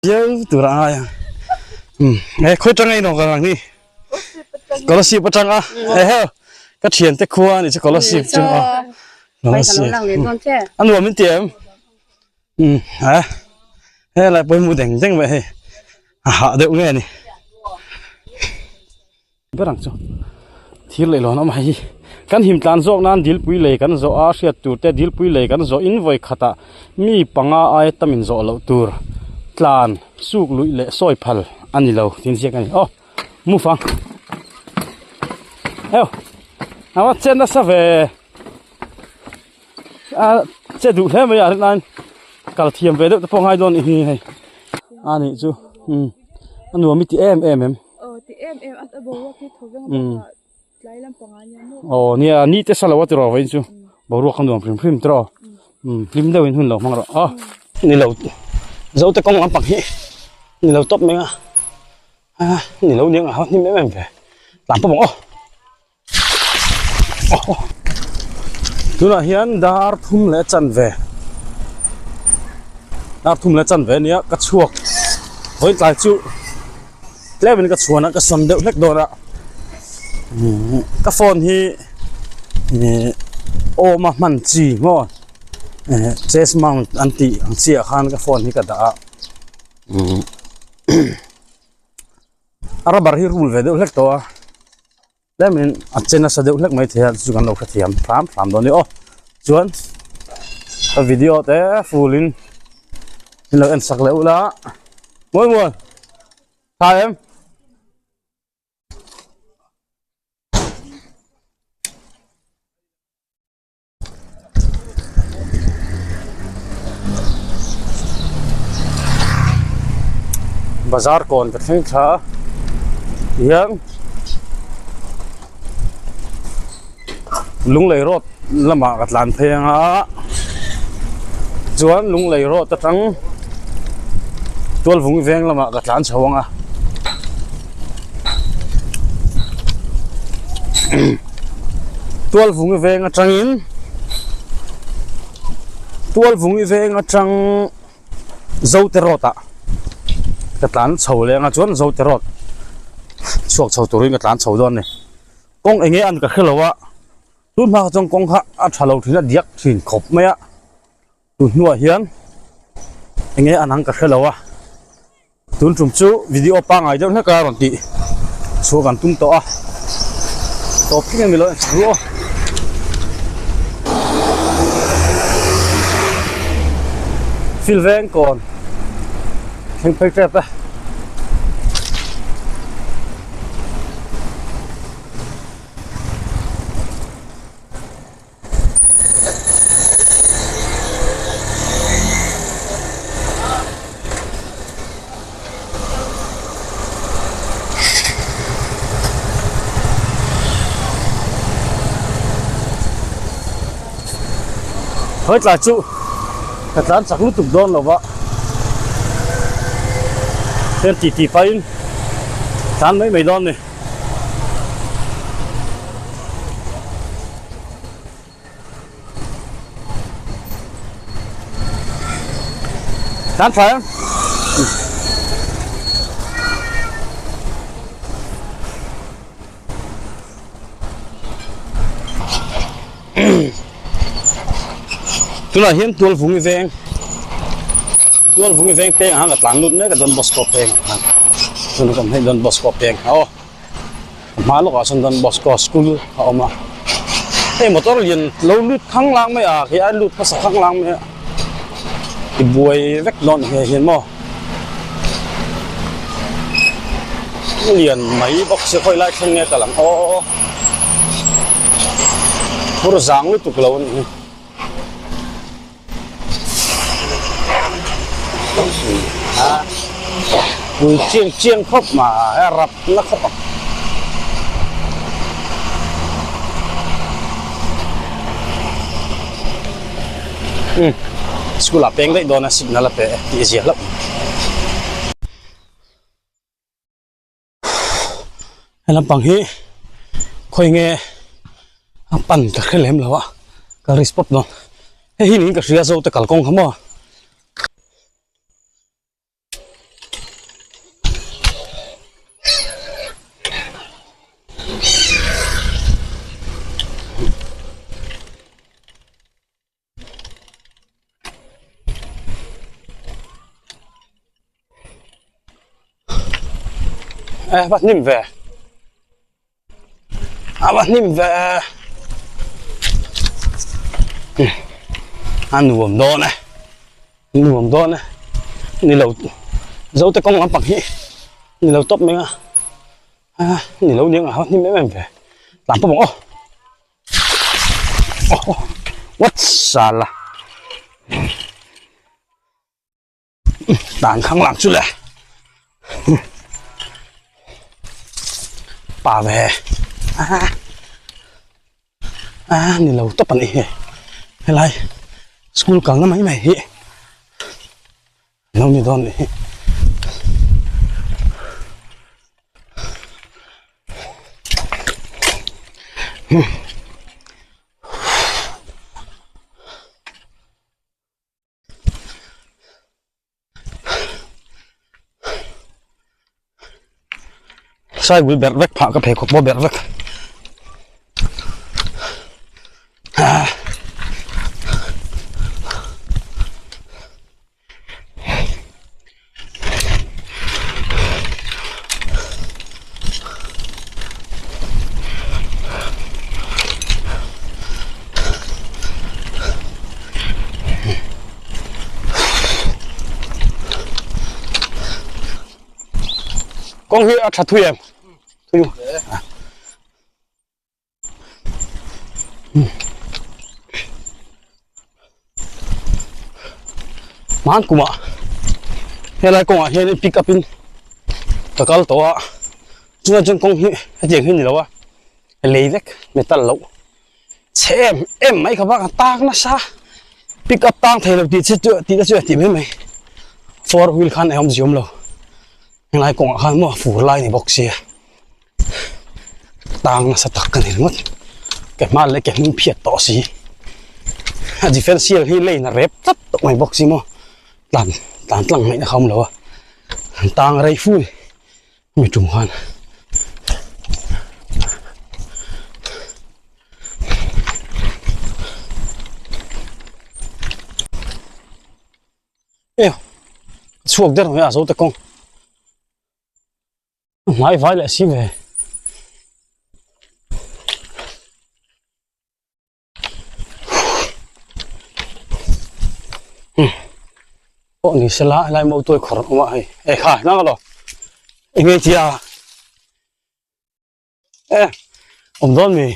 Viau tur a ngai ang. Um, e khoi tang ei no ka lang ni. Kolasib atang a. E heo. Ka thian te khua ni chu Kolasib chu a. Kolasib. A nuam in ti em. Um, ha. He lai pawh hi mu deng deng mai hei. A hah deuh nge ni. Ber ang chu thir leh lawn awm hei hi kan him tlan zawk nan dilpui lei kan zawh a hriat tur te dilpui lei kan zawh in vawi khatah mi panga aia tam in zawh loh tur tlan suk luih leh sawi phal a ni lo tih an ziak a ni aw mu fang heu a va che nasa ve a che duh hle mai a rin aiin kal thiam ve deuh te pawh a ngai dawn a ni hi hei a nih chu umm a nuam i ti em em em. Aw ti em em a boruak hi thaw veng bawk a tlai lampang ah nia maw. Aw nia ni te sa lo a tiraw vawiin chu boruak a nuam hrim hrim tiraw umm hlim deuh in hun lo hmang rawh aw. Ni lo zo te kawng lampang hi ni lo tawp mai a a ni lo niang a hnim em em ve tlan pawp ang aw. Tunah hian dar thum leh chanve dar thum leh chanve ania ka chhuak vawi tlai chu tlem in ka chhuan a ka sawn deuh hlek dawn a ka phone hi ihh awm a hman chi maw chest mount an tih ang chi ah khan ka phone hi ka dah a A rubber hi rul ve deuh hlek tawh a tlemin a che nasa deuh hlek mai thei a chu kan lo hrethiam hram hram dawn a ni aw chuan ka video te full in min lo en sak leh ula mawi muan tha em. Bazar kawn ka thleng thla a tihian Lunglei road lamah ka tlan phei ang a chuan Lunglei road atang Tualvung veng lamah ka tlan chho ang a. Tualvungi veng atangin Tualvungi veng atang Zote road ah ka tlan chho leh anga chuan Zote road chhuak chho turin ka tlan chho dawn a ni. Kawng eng nge an ka hrelo a, tun hma kha chuan kawng kha a tha lo thin a diak thin khawp mai a, tun hnuah hian eng nge an ang ka hrelo a. Tun tum chu video pangai deuh hlek a rawn tih chhuak an tum tawh a tawp thleng em ni lo en chho aw. Fil veng kawn thleng phei tep e. Hawi tlai chu ka tlan chak lutuk dawn lo va heng ti ti pahin tlan mai mai dawn a ni. Tlan thlai ang. Tunah hian Tualvungi veng Tualvungi veng peng ah khan ka tlan lut mek a Don Bosco peng ah khan tunah kan hei Don Bosco peng aw. A hma lawkah chuan Don Bosco school a awm a, hei motor lian lo lut khang lang mai a khi a lut hmasa khang lang mai a ti buai vek dawn hei hian maw lian mai bawk si khawi lai thleng nge ka lang aw phur zang lutuk lo a nih hi. Pui chiang chiang khawp mai a rap na khawp ang. Umm school ah peng daih dawn a signal a pe e tih a zia hlauh. He lampang hi khawi nge a pan ka hre lem lo a ka risk pawp dawn hei hi niin ka hria zo te kalkawng kha maw. Eh va hnim ve a va hnim ve a nuam dawn e nuam dawn e ni lo zo te kawng lampang hi ni lo tawp mai a a ni lo niang a va hnim em em ve tlan pawh ang aw. What sala dan khang lang chu le pa ve a ni lo tawp ani he helai school kalna mai mai hi lo ni dawn ni hi. Sai bul berh vek phah ka pheikhawk pawh berh vek. Kawng hi a tha thui em? Thui. Hman kumah helai kawngah hian pick up in ka kal tawh a chutah chuan kawng hi hetiang hi a ni lo a lei vek metal loh chhe em em mai kha bak a tak nasa pick up tang thei lo tih che chu tih te chu a ti mai mai four wheel khan a awmzia awm lo helai kawngah khan maw fur lai a ni bawk sia. Tang nasa tak ka ni ringawt ke hma leh ke hnung phiat tawh si a differential hi lane a rep tlat tawh mai bawk si maw tlan tlan tlang ngaihna kha awm lo a an tang rei fu ni mi tum khan. Eo chhuak der mai a zo te kawng. Hnai vai leh si ve. Pawh ni sela helai motor khawr an awm a hei e kha nang alo eng nge tia e awm dawn mi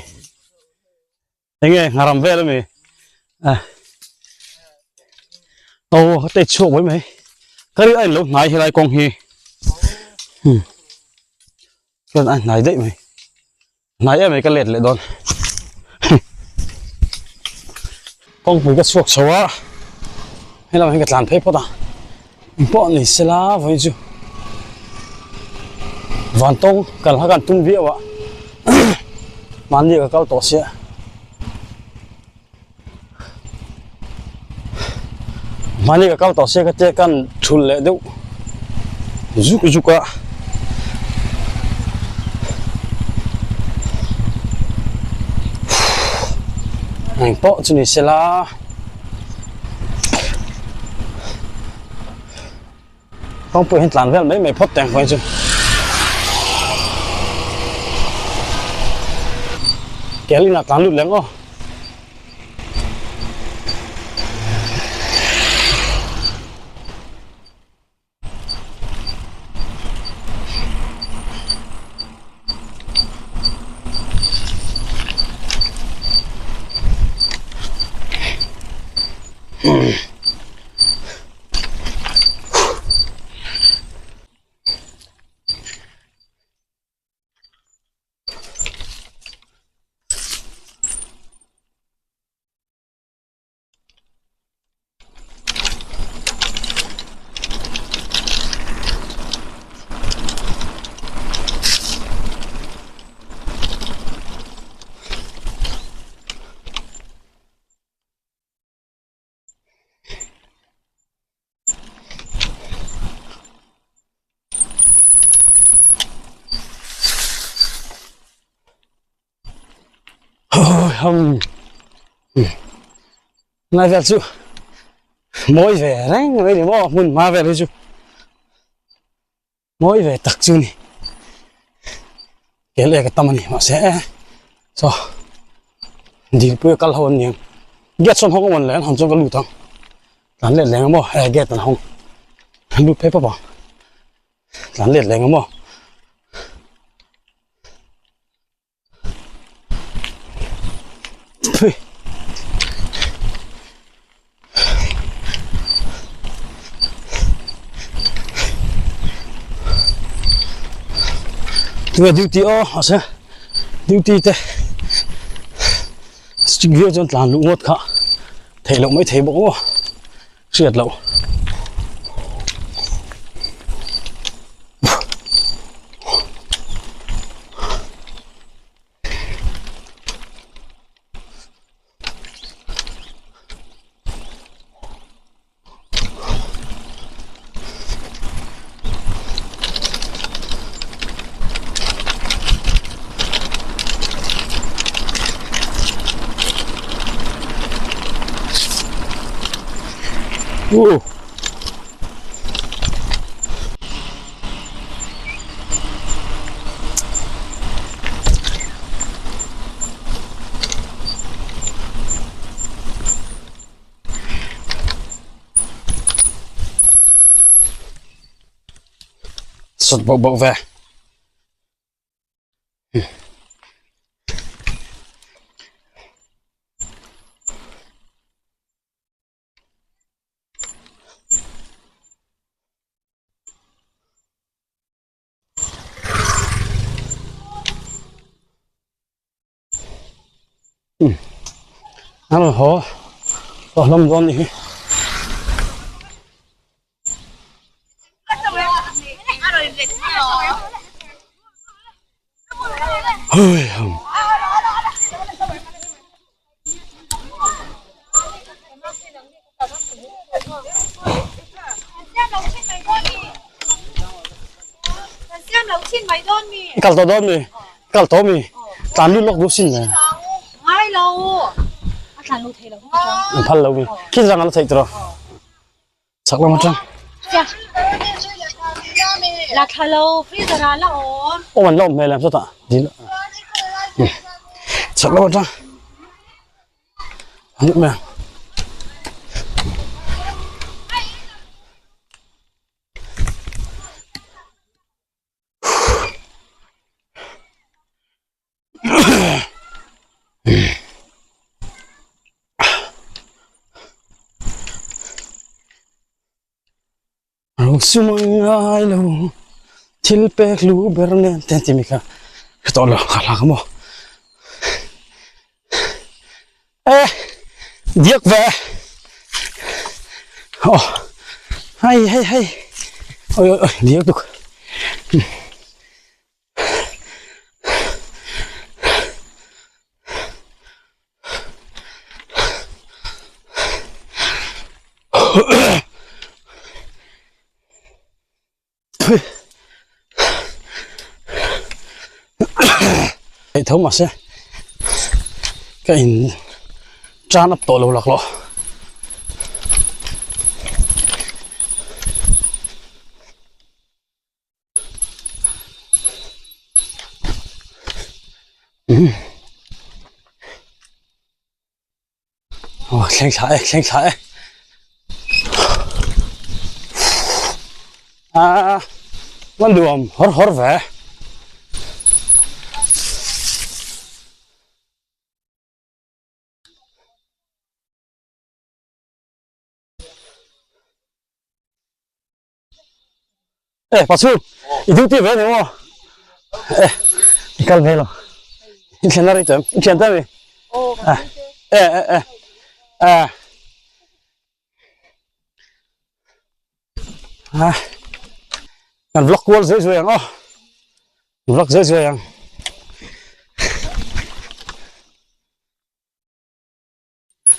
eng nge ngharam vel ami eh aw te chhuak mai mai ka ri a in lo hnai helai kawng hi hmm chuan a hnai daih mai hnai em mai ka let leh dawn kawngpui ka chhuak chho a helam hi ka tlan phei phawt a pawh ni sela vawiin chu vantawng kal kha kan tum viau a mahni ka kal tawh sia mahni ka kal tawh sia ka tia kan thul leh deuh zuk zuk a. Eng pawh chu ni sela. Kawngpui hian tlan vel mai mai phawt teng pawhin chu. Kel inah tlan lut leng aw. Hum ngai vel chu mawi ve reng mai ni maw hmun hma vel hi chu mawi ve tak chu ni. Kel ek a tam a ni mahse e chaw dilpui a kal ho an ni ang gate sawn hawng a mawn leh an hawn chuan ka lut ang tlan let leng a maw e gate an hawng an lut phei pawp ang tlan let leng a maw. Tunge duty aw mahse duty te strict viau chuan tlan luh ngawt kha theih loh mai thei bawk maw hriat loh. Uh. Sawt bauh bauh ve. An rawn haw tawh hlawm dawn nih hi. I kal tawh dawn mi? Kal tawh mi? Tlan lut lawk duh sin le. An phal lo mi. Khi zang an la theih tawh. Chak lam atang. Awm an la awm hmel em sawtah dil. Chak lam atang. An awm em. Sum ang ngai lo thil pek lu ber nen te tih mi kha ka tawh lo ka hlak maw e diak ve aw hei hei hei oi oi oi diak tuk. Theih tho mahse ka in tan up tawh lo laklawh. Aw thleng thla e thleng thla e a man duam hawr hawr ve. E pachu i duty ve ni maw e i kal ve lo i thlen a rei tawh em i thian ta mi e e e e a kan vlog kual zui zui ang aw vlog zui zui ang.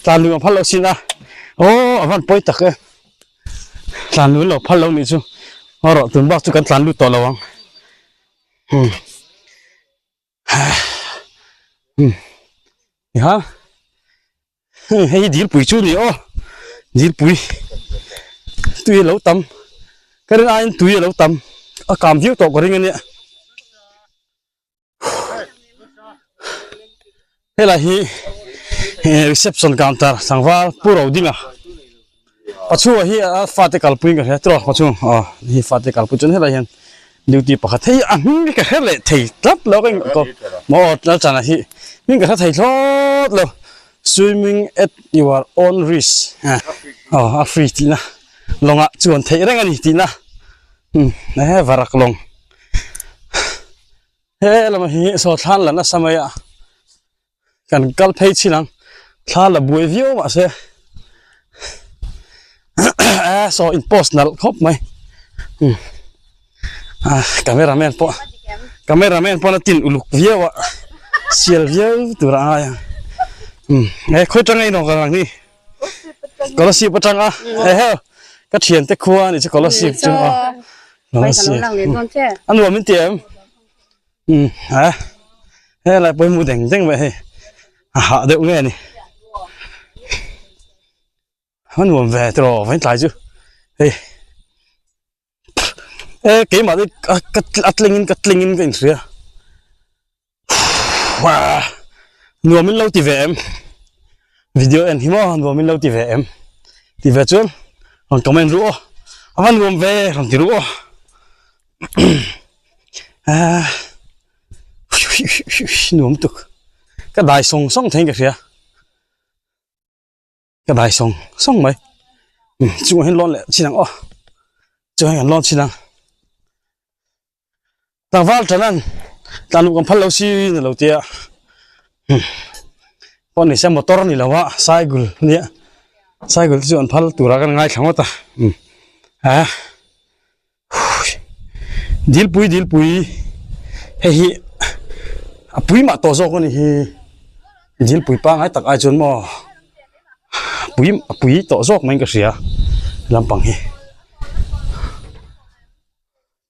Tlan lui ang phal loh sin a aw a van pawi tak e tlan lui lo phal loh nih chu ngaw rawh tun bak chu kan tlan lut tawh lo ang um um ha hei hi dilpui chu ni aw dilpui tui a lo tam ka rin aiin tui a lo tam a kam viau tawh ka ring a nia. Helai hi reception counter tlangval Pu Rodinga Pachhunga hi a fate kalpui in ka hria tiraw Pachhung aw hei fate kalpui chuan helai hian duty pakhat hei a hming hi ka hre leh thei tlat lo ka inko maw aw Lalchana hi hming ka hre thei thlawt lo swimming at your own risk aw a free tihna lawngah chuan theih reng a ni tihna he varak lawng. He lamah hi saw thla an la nasa mai a kan kal phei chin ang thla la buai viau mahse a saw in post nalh khawp mai ah camera man pawh camera man pawn a tin uluk viau a sial viau tur a ngai ang he khawi tanga inawk ang hi Kolasib atanga ehe ka thiante khua a nih chu Kolasib chu a Kolasib a nuam in ti em um a helai pawimawh deng deng mai hei a hah deuh nge ni a nuam ve tiraw vawiin tlai chu hei e keimah te a tlingin ka tlingin ka inhria. Nuam in lo ti ve em video en hi maw nuam in lo ti ve em ti ve chuan rawn comment ru aw a va nuam ve rawn ti ru aw nuam tuk ka dai sawng sawng theiin ka hria. Ka dai sawng sawng mai chungah hian lawn leh chin ang aw chungah hian kan lawn chin ang tlangval tan an tlan luh kan phal lo si ni lo tia pawh ni se motor ni lo a cycle nia cycle te chu an phal tura kan ngaithla ngawt a a Dilpui dilpui hei hi a pui mah tawh zawk a ni hi dilpui pangai tak ai chuan maw pui a pui tawh zawk mai in ka hria lampang hi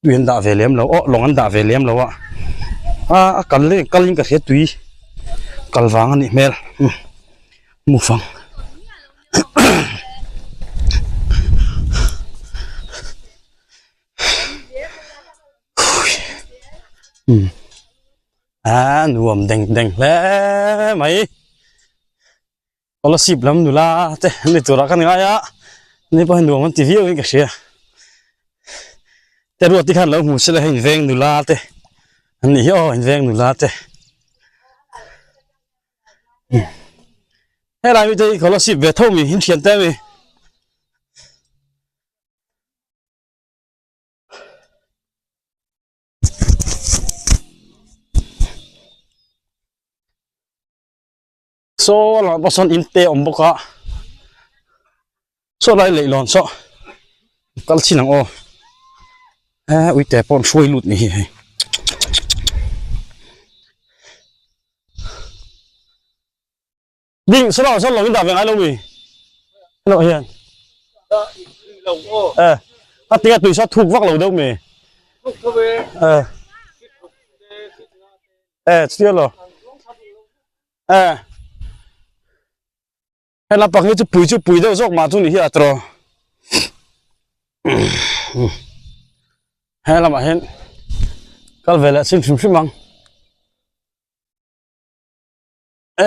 tui an dah ve lem lo aw lawng an dah ve lem lo a a a kal kal in ka hria tui kal vang a nih hmel mufang. A nuam deng deng hle mai scholarship lam nula te an ni turah ka ni ngai a ni pawh hi nuam an ti viau in ka hria te ruat te khan lo hmu sela hei veng nula te an nih hi aw inveng nula te. Helai mi te hi scholarship ve tho mi in thian te mi. Saw lamah pawh sawn in te a awm bawk a saw lai leihlawn saw kal chin ang aw he uite pawh an hruai lut ni hi hei. Ding saw lamah sawn lo in dah ve ngai lo mi hello hian eh a tinga tui saw thuk vak lo deuh mi eh eh chutia lo eh He lampang hi chu pui chu pui deuh zawk mah chu ni hi a tawh he lamah hian kal ve leh chin hrim hrim ang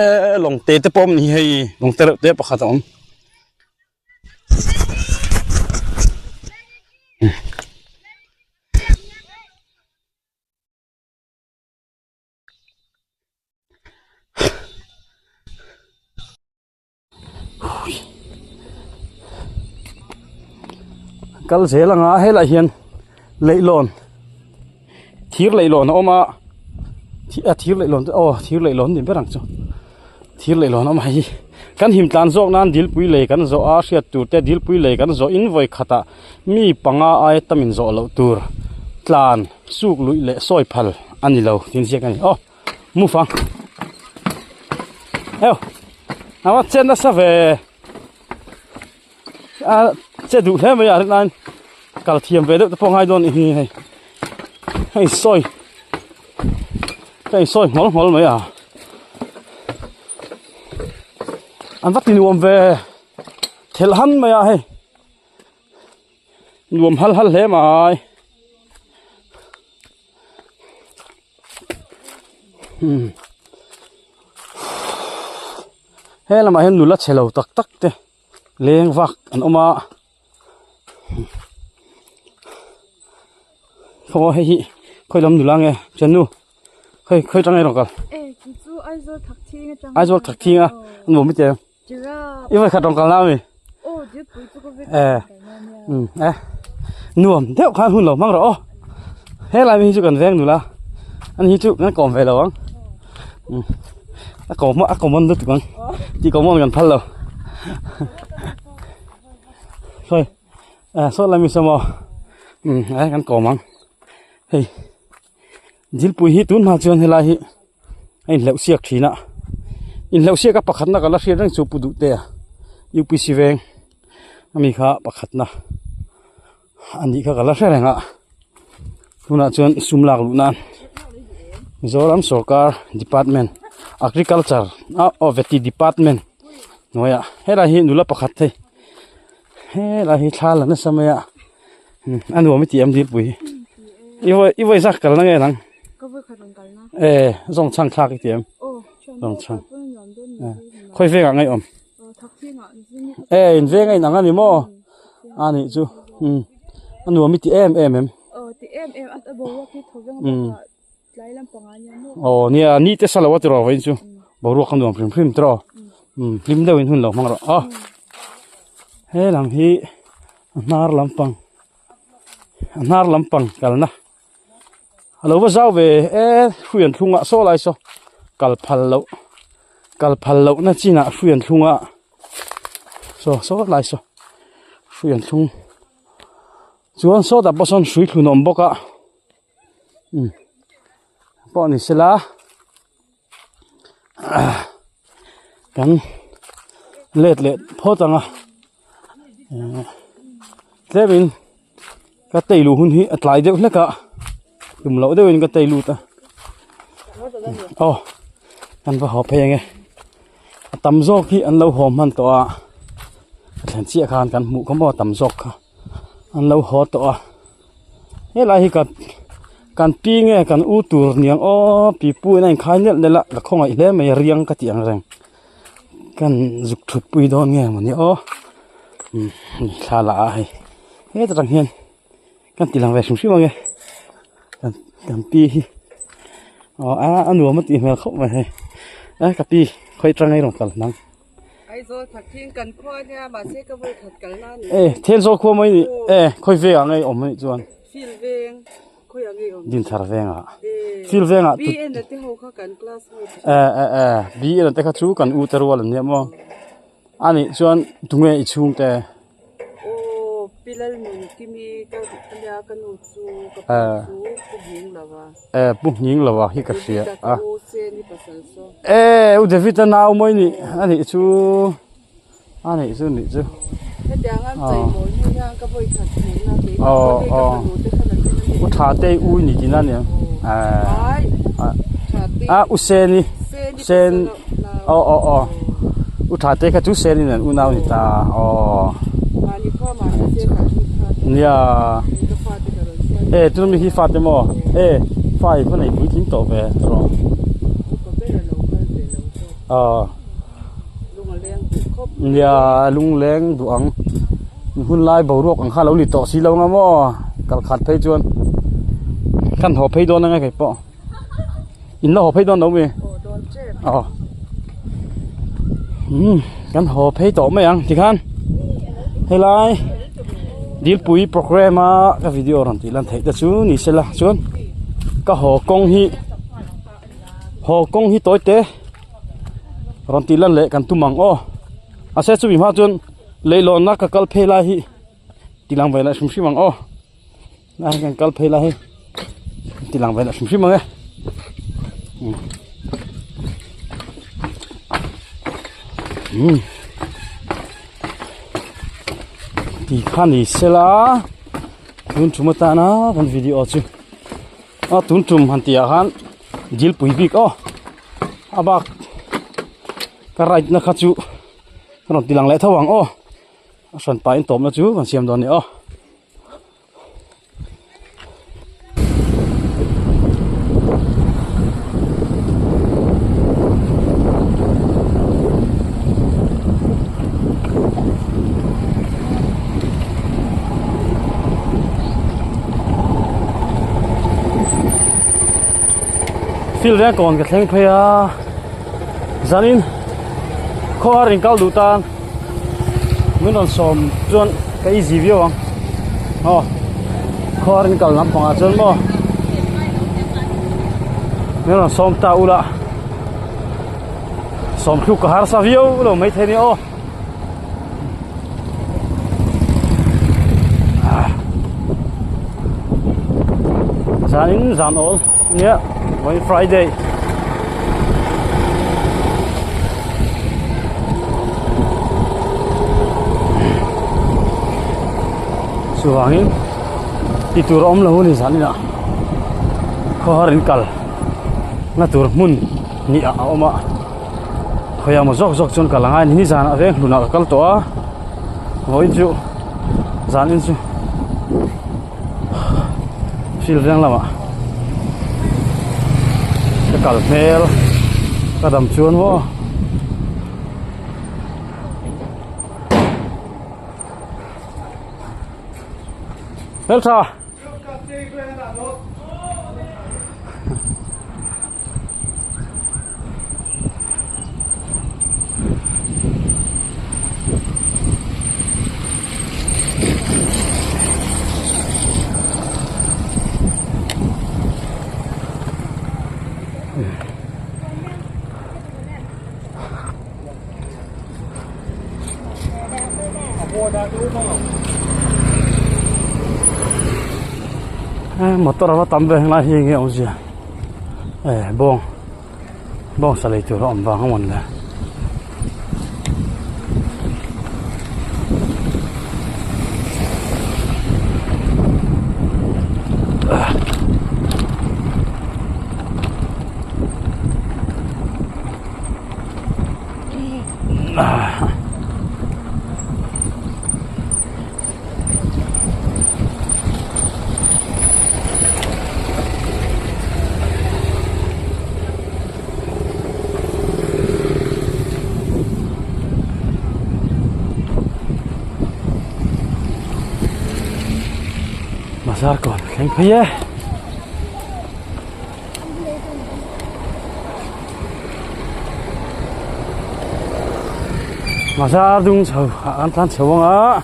e lawng te te pawh a awm ni hi hei lawng te reuh te pakhat a awm. Kal zel anga helaiah hian leihlawn thir leihlawn a awm a a thir leihlawn te aw thir leihlawn ni ber ang chu thir leihlawn a awm a hei hi kan him tlan zawk nan dilpui lei kan zawh a hriat tur te dilpui lei kan zawh in vawi khatah mi panga aia tam in zawh loh tur tlan suk luih leh sawi phal a ni lo tih an ziak a ni aw. Mu fang eo a che nasa ve a che duh hle mai a rin aiin kal thiam ve deuh te pawh ngai dawn a ni hi hei hei sawi hei sawi nghawlh nghawlh mai a an va ti nuam ve thelh han mai a hei nuam hal hal hle mai. He lamah hian nula chhe lo tak tak te leng vak an awm a khaw hei hi khawi lam nula nge thiannu khawi khawi tang nge rawh kal Aizawl thak thing a an awm ite i vawi khat rawng kal na ami e um e nuam deuh khan hun lo hmang rawh aw helai mi hi chu kan veng nula ani hi chu kan kawm ve lo ang. A ko a common lutuk ang tih common kan phal lo sawi saw lai mi saw maw ai kan kawm ang hei dilpui hi tun hma chuan helai hi a inhleuh siak thin a inhleuh siak a pakhatna ka la hriat reng chu pu duh te a U_P_C veng ami kha pakhatna a nih kha ka la hre reng a tunah chuan sum lak luh nan Mizoram sawrkar department agriculture ah aw veti department hnuaiah helai hi nula pakhat hei helai hi thla la nasa mai a a nuam i tih em dilpui hi i vawi i vawi zak kalna nge nang e zawng chhang thlak i tih em zawng chhang khawi vengah ngaihawm. E in veng a inang a ni maw a nih chu umm a nuam i ti em em em umm aw nia ni te sa lo a ti rawh vawiin chu boruak a nuam hrim hrim tawh umm hlim deuhin hun lo hmang rawh a he lam hi a hnar lampang a hnar lampang kalna a lo va zau ve e hrui an thlung ah saw lai saw kal phal loh kal phal loh na chin ah hrui an thlung a saw saw lai saw hrui an thlung chuan sawtah pawh sawn hrui thlun a awm bawk a umm pawh ni sela kan let leh phawt ang a tlem in. Ka tei luh hun hi a tlai deuh hlek a tum loh deuhin ka tei lut a aw kan va haw phei ange a tam zawk hi an lo haw hman tawh a a thlen chiah khan kan hmuh kha maw a tam zawk kha an lo haw tawh a helai hi ka kan pi nge kan u tur niang aw pipu in a inkhai nelh nelh a ka khawngaih hle mai a riang ka tih ang reng kan zuk thut pui dawn nge mawni aw thla la a hei heta tang hian kan ti lang ve hrim hrim ange kan kan pi hi aw a a nuam a tih hmel khawp mai hei a ka pi khawi atang nge rawn kal hnang Aizawl khat hi kan khua nia mahse ka vawi khat kal na ni e Thenzawl khua mai ni e khawi vengah nge awm anih chuan Field veng khawi ah nge awm Dinthar vengah Field vengah B N te ho kha kan class ho e e e B N te kha chu kan u te rual an nia maw anih chuan tunge i chhungte. Aw Pi Lalnunkimi ka nia ka nu chu ka pa chu Pu Nghinglo a. E Pu Nghinglo a hi ka hria a. David-a ka u Seni pasal saw. E u David-a nau mawi nih a nih chu a nih chu nih chu. Hetiang an chei mawi hnu hian ka vawi khat hmuhna keimah pawh hei ka fanu te kha la chin a ni. U Thatei u ni tihna a nia. Ai Thatei. A u Seni. Seni Sen pasal nau. Aw aw aw. U Thatei kha chu Seni nen unau ni ta aw. Mahni khua mahni se kha hi kha. Nia. Ka fate ka rawn siam. E tun mi hi fate maw? E fa i va nei puitling tawh ve tawh. Upa ber a lo kal ve lo zawk. Aw. Lung a leng duh khawp. Nia lung leng duh ang. Hun lai boruak ang kha lo ni tawh si lo nga maw? Kal khat phei chuan kan haw phei dawn anga kei pawh. In la haw phei dawn lo mi? Aw. Um kan haw phei tawh mai ang tikhan helai dilpui program a ka video rawn tih lan theih te chu ni sela chuan ka haw kawng hi haw kawng hi tawi te rawn tih lan leh kan tum ang aw a se chumi hma chuan leihlawnna ka kal phei lai hi ti lang ve leh hrim hrim ang aw. Lai kan kal phei lai hi ti lang ve lah hrim hrim ang e um ti kha ni sela tun tum atana kan video chu a tun tum han tih ah khan dil pui bik aw a bak ka ride na kha chu ka rawn ti lang leh tho ang aw a hran pahin tawpna chu kan siam dawn a ni aw. Field veng kawn ka thleng phei a zanin khawhar in kal duh tan min rawn sawm chuan ka easy viau ang aw khawhar in kal lampang ah chuan maw min rawn sawm ta ula sawm thluk ka harsa viau lo maithei nia aw. Zanin zan awl nia vawiin Friday. Chuvangin ti tur a awm lo a ni zaninah khawhar in kal na tur hmun ni ah a awm a. Khawiah maw zawk zawk chuan kal angai a ni nizanah veng hlunah ka kal tawh a vawiin chu zanin chu field veng lamah ka kal hmel ka dam chuan maw. Hmeltha. Motor ava tam ve henglai hi enge awmzia eh bawng bawng sa lei tur a awm vang a mawn le. Bazar kawn thleng phei e. Bazar dung chho ah kan tlan chho ang a.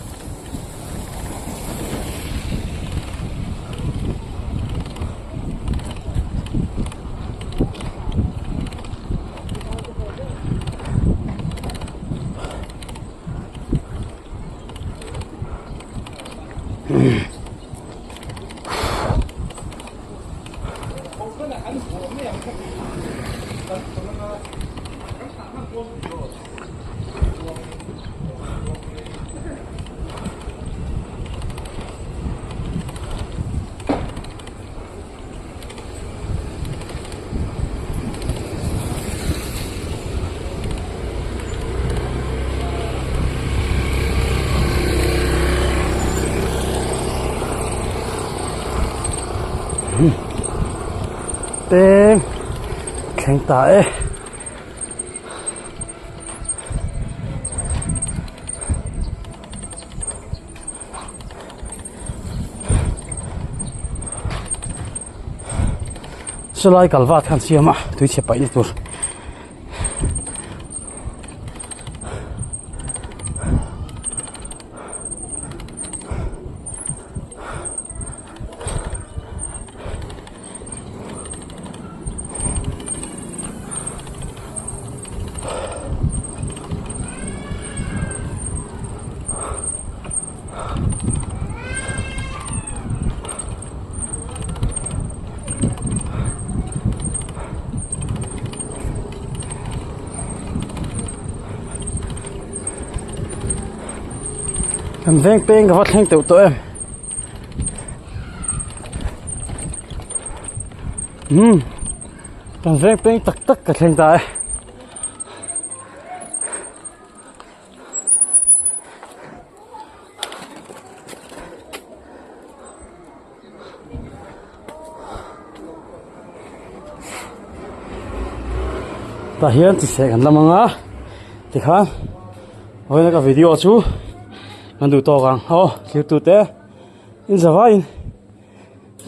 Peng thleng ta e. Chulai kalvat khan siam a tui chhe paih na tur. Kan veng peng ka va thleng teuh tawh em. Umm kan veng peng tak tak ka thleng ta e. Tah hian chi seh kan lam ang a tikhan vawiin ka video chu kan duh tawk ang aw thirtute in zavaiin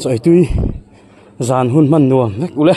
chaw ei tui zan hun hman nuam vek ule.